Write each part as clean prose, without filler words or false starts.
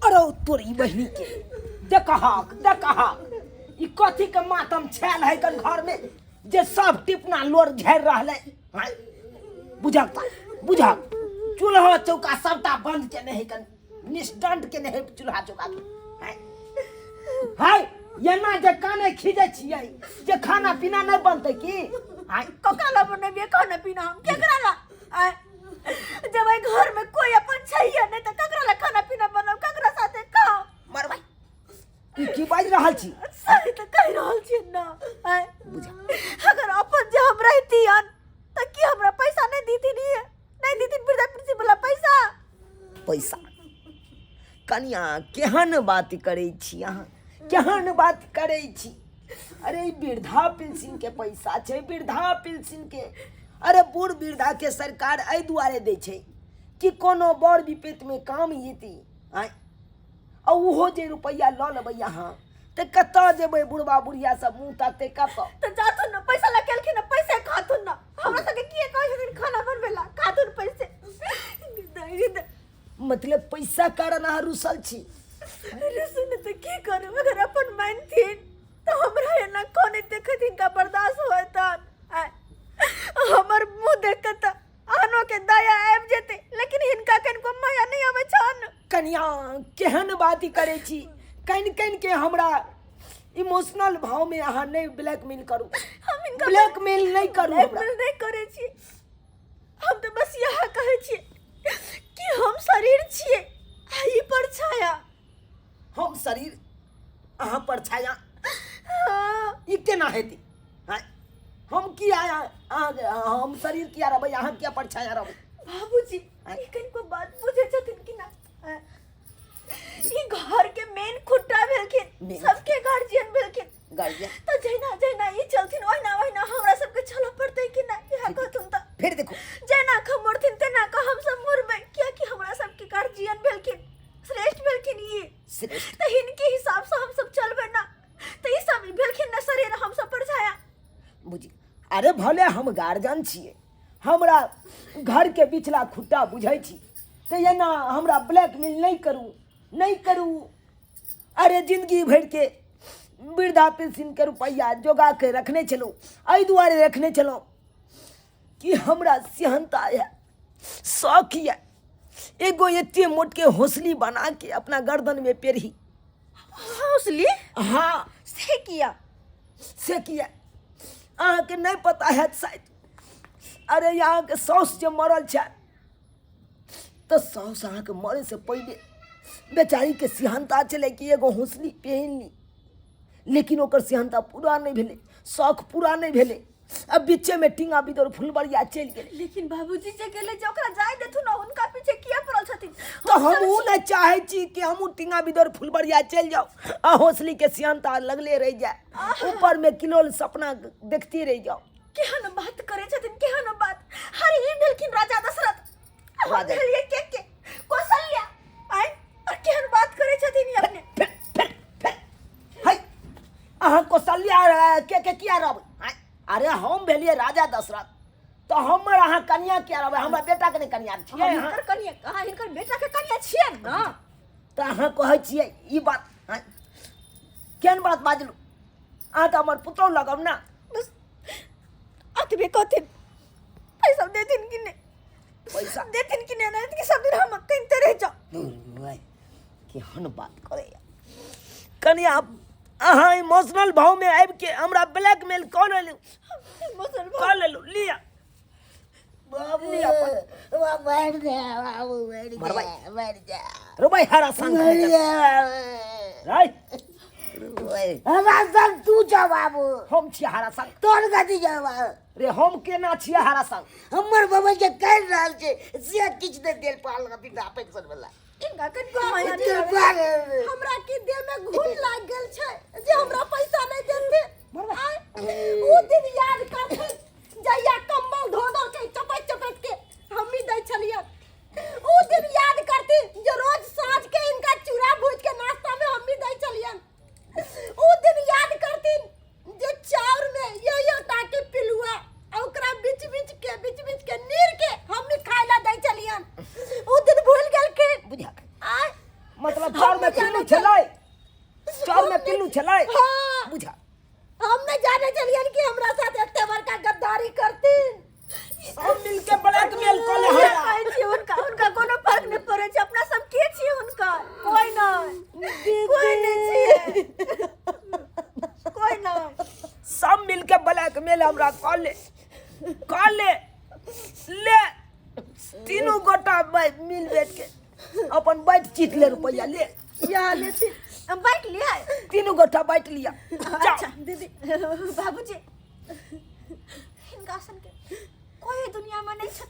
अरे तोरी बहिनी के देखहक देखहक ई कथी के मातम छायल है कन घर में जे सब टिपना लोर झेर रहले हैं? बुझक त बुझक चूल्हा चौका सबटा बंद केने है कन निस्टंट केने है चूल्हा चौका के हैं? हाय एना जे काने खीजै छियै जे खाना पीना नहि बनतै की हाय ककरा ला बनेबियै खाना पीना हम केकरा ला आय जब एहि घर में कोई अपन छैये नहीं तो ककरा ला खाना पीना बनाऊ ककरा साथे खाओ मरबै ई की बाजि रहल छी सही तो कह रहल छी ना आय अगर अपन जे हम रहतियन तो की हमरा पैसा नहीं दीथिन ये नहीं दीथिन वृद्धा पेंशन वाला पैसा पैसा कनिया केहन बात करै छी अहाँ केहन बात करै छी अरे ई वृद्धा पेंशन के पैसा छै वृद्धा पेंशन के अरे बूढ़ वृद्धा के सरकार एहि दुआरे दै छै कि कोनो बड़ विपत्तिमे काम एती आँय आ ओहो जे रुपैआ लऽ लेबै अहाँ तऽ कतऽ जेबै बुढ़बा बुढ़िया सब मुँह तकतै कतऽ तऽ जाथुन ने पैसा लऽ केलखिन ने पैसे खाथुन ने हमरा सबके किए कहै छथिन खाना बनबै ला खाथुन पैसे मतलब पैसा कारण अहाँ रुसल छी रुसल तऽ की करू अगर अपन मानथिन तऽ हमरा एना कोने देखैत हिनका बर्दाश्त होइत हमर मुँह देख कऽ तऽ आनो के दया आबि जेतै लेकिन हिनका कनिको माया नहि अबै छन कनिया केहन बात करै छी कनि कनि के हमरा इमोशनल भाव में अहाँ नहि ब्लैकमेल करू हम हिनका ब्लैकमेल नहि करू हमरा ब्लैकमेल नहि करै छी हम तऽ बस इएह कहै छी कि हम शरीर छियै आ ई परछाया हम शरीर अहाँ परछाया हाँ, ई केना हेतै आँय? हम किया अहाँ हम शरीर किया रहबै अहाँ किया परछाया रहबै बाबूजी ई कनिको बात बुझै छथिन कि ना आँय? ई घर के मेन खुट्टा भेलखिन मेन। सबके गार्जियन भेलखिन गार्जियन तऽ जहिना जहिना ई चलथिन ओहिना ओहिना हमरा सबके चलऽ पड़तै कि ना इएह कहथुन तऽ फिर देखो जेना कऽ मुड़थिन तेना कऽ हमसब मुड़बै कियाकि हमरा सबके गार्जियन भेलखिन श्रेष्ठ भेलखिन ई श्रेष्ठ तऽ हिनके हिसाबसँ हमसब चलबै ना तऽ ई सब भेलखिन ना शरीर हमसब परछाया बुझि अरे भले हम गार्जियन छियै हमरा घरके बिचला खुट्टा बुझै छी तऽ एना हमरा ब्लैकमेल नहि करू नहि करू अरे जिंदगी भरिके वृद्धा पेंशनके रुपैआ जोगा के रखने छलहुँ एहि दुआरे रखने छलहुँ कि हमरा सेहनता यऽ शौक यऽ एगो एते मोटके हौसली बना के अपना गर्दनमे पेरही हौसली हाँ से किया से किया अहाँके नहि पता हैत शायद अरे अहाँके साउस जे मरल छै तऽ साउस अहाँके मरैसँ पहिले बेचारीके सिहन्ता छलै कि एगो हौसली पहिन ली लेकिन ओकर सिहन्ता पूरा नहि भेलै शौक पूरा नहि भेलै आ बीचेमे टींगा बिदोर फुलबरिया चलि गेलै लेकिन बाबूजी जे गेलै जे ओकरा जाय देथुन ना हुनका पीछे किया पड़ल छथिन तऽ हमहूँ नहि चाहै छी कि हमहूँ टींगा बिदोर फुलबरिया चलि जाउ आ हौसलीके सिहन्ता लगले रहि जाय ऊपरमे किलोल सपना देखते रहि जाउ केहन बात करै छथिन केहन बात हर ई भेलखिन राजा दशरथ हम राजा। भेलियै के के कौशल्या आय और केहन बात करै छथिन ई अपने फेर फेर फेर है अहाँ कौशल्या के के किया रहबै आँय? अरे हम भेलियै राजा दशरथ तऽ हमर अहाँ कनिया किया रहबै हमरा बेटाके नहि कनिया छियै हम अहाँ हिनकर कनिया अहाँ हिनकर बेटा के कनिया छियै ना तऽ अहाँ कहै छियै ई बात आँय? केहन बात बाजलू अहाँ तऽ हमर पुतहु लगब ने बस अतबे कहथिन पैसा देथिन कि नहि पैसा देथिन कि नहि नहीं कि सब दिन हम कनिते रहि जाउ केहन बात करैया कनिया अहाँ इमोशनल भावमे आबिके हमरा ब्लैकमेल कऽ लेलू इमोशनल कऽ लेलू लिअ बाबू लिअ अपन। बाबू मर जा बाबू मर मरबै। जा मर जा रोबै हरा संग मर जा बाबू राय हमरा संग तू छौ बाबू। हम छियै हरा संग। तोहर कथी छौ बाबू? रे हम केना छियै हरा संग? हमर बाबा जे कहि रहल छै से किछु नहि देल पाल वृद्धा पेंशन वाला। हिनका कनिको माया नहि आबै। हमरा की देह में घुन लागि गेल छै जे हमरा पैसा नहि देते। आय, ऊ दिन याद करथिन जहिया कम्बल धो धो के चपैत चपैत के हमही दै छलियन। ऊ दिन याद करथिन जे रोज साँझ के हिनका चूड़ा भूज के नाश्ता में हमही दै छलियन। ऊ दिन याद करथिन जे चाउर में यो यो टाके पिलुआ आ ओकरा बीच बीच के बीच बीच के नीर के हमनी खाय ला दै छलियन, ऊ दिन भूल गेलखिन। बुझा आय, मतलब चाउर में पिल्लू छलै, चाउर में पिल्लू छलै। हाँ। बुझा, हम नहीं जाने छलियन कि हमरा साथ एते बड़का गद्दारी करथिन। सब मिलके ब्लैकमेल कऽ ले हमरा। कहै छी हुनका, हुनका कोनो फर्क नहि पड़ै छै। अपना सब के छियै हुनका? कोई नहि, कोई नहि छियै, कोई नहि। सब मिलके ब्लैकमेल हमरा कऽ ले, कऽ ले। ले तीनू गोटा मिल बैठ के अपन बैठ चीट ले रुपैया ले। या लेथिन, हम बाँटि लियै। तीनू गोटा बाँटि लिअ। जाओ। अच्छा दीदी, बाबूजी, हिनका सन के कोई दुनिया में नहीं छै।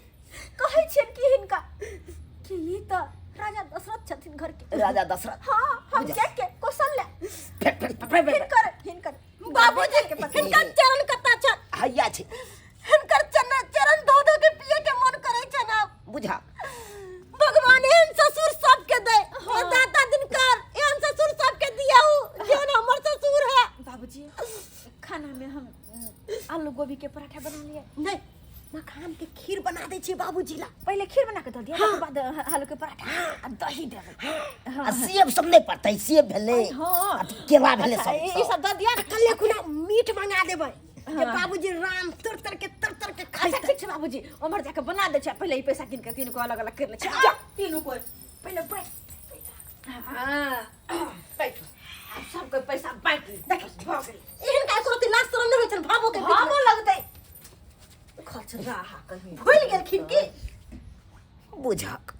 कहै छियनि कि हिनका कि ई तऽ राजा दशरथ छथिन घर के। राजा दशरथ। हाँ, हम के के कौशल्या। फेर, फेर, फेर, फेर। हिनकर, हिनकर बाबूजी, हिनकर चरण कत्ता छनि? हैया छै। हिनकर चरण, चरण धो धो के पिए के मन करै छनि आब। बुझा, भगवान एहन ससुर सबके दे। हाँ। दाता दिनकर एहन ससुर सबके दियाऊ जेहन हमर ससुर है। बाबूजी, खाना में हम आलू गोभी के पराठा बना लिए। नहीं, मखान के खीर बना दै छियै बाबूजी ला। पहिले खीर बना के दऽ दिअ, तकर बाद आलू के पराठा आ दही देबै। आ सेब सब नहि पड़तै? सेब भेलै। हाँ। आ केला भेलै। अच्छा, सब ई सब दऽ दिअ। कल्ले खुना मीट मंगा देबै जे बाबूजी राम तर तर के तर तर के अच्छा खाइतै। ठीक छै बाबूजी, उम्हर जाके बना दै छै। पहिले ई पैसा गिन के तीनू को अलग अलग कर लै छै। जा, तीनू को पहिले बैठ। हाँ, बैठो। आब सबके पैसा बाँटि ली। देख, भऽ गेल। एहन का एको रत्ती लाज शरम नहि होइ छनि भाबो के बीच में? भावो लगतै खचरा कहीं। भूलि गेलखिन की? बुझक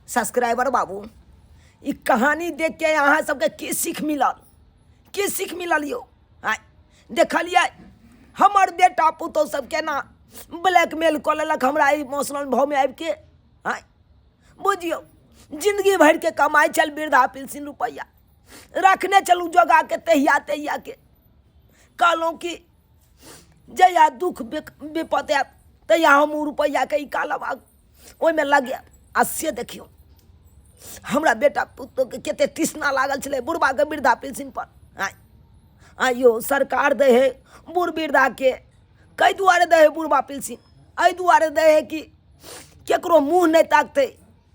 सब्सक्राइबर बाबू, ई कहानी देख के अहाँ सबके की सीख मिलल? की सीख मिलल यौ? आँय, देखलियै हमर बेटा पुतोहु सब केना ब्लैकमेल कऽ लेलक हमरा इमोशनल भावमे आबिके? आँय, बुझियौ, जिंदगी भरिके कमाइ छल वृद्धा पेंशन रुपैआ, रखने छलहुँ जोगा के तहिया तहिया के। कहलहुँ कि जहिया दुख विपद आयत तहिया हम ओ रुपैआके निकालब आ ओहिमे लगायब। आ से देखियौ, हमरा बेटा पुतोहके कते तृष्णा लागल छलै बुढ़बाके वृद्धा पेंशन पर। आँय आँय यौ, सरकार दै हइ बूढ़ वृद्धाके, कै दुआरे दै हइ बुढ़बा पेंशन? एहि दुआरे दै हइ कि केकरो मुँह नहि ताकतै।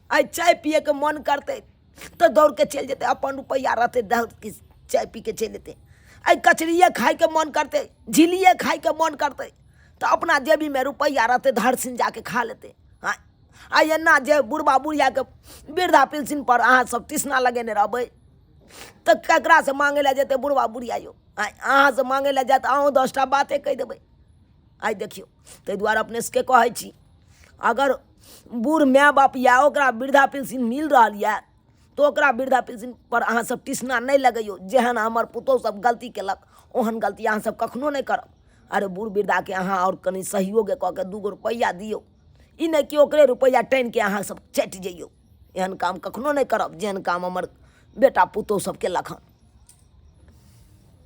आइ चाय पियैके मन करतै तऽ दौड़के चलि जेतै, अपन रुपैआ रहतै, दौड़ के चाय पी के चलि एतै। आइ कचरिए खाइके मन करतै, झिल्लिए खाइके मन करतै तऽ अपना जेबीमे रुपैआ रहतै, धरसिन जाके खा लेतै। आँय, आइ एना जे बुढ़बा बुढ़ियाके वृद्धा पेंशनपर अहाँ सब तृष्णा लगेने रहबै तऽ ककरासँ माँगै लए जेतै बुढ़बा बुढ़िया यौ? आँय, अहाँसँ माँगै लए जायत, अहूँ 10टा बाते कहि देबै। आइ देखियौ, ताहि दुआरे अपने सबके कहै छी, अगर बूढ़ माय बाप यए, ओकरा वृद्धा पेंशन मिल रहल यए तऽ ओकरा वृद्धा पेंशन पर अहाँ सब तृष्णा नहि लगैयौ। जेहन हमर पुतोहु सब गलती केलक ओहन गलती अहाँ सब कखनो नहि करब। अरे बूढ़ वृद्धाके अहाँ आओर कनि सहयोग कऽ के 2 गो रुपैआ दियौ, ई नहि कि ओकरे रुपैआ टानिके अहाँ सब चटि जइयौ। एहन काम कखनो नहि करब जेहन काम हमर बेटा पुतोहु सब केलक हन।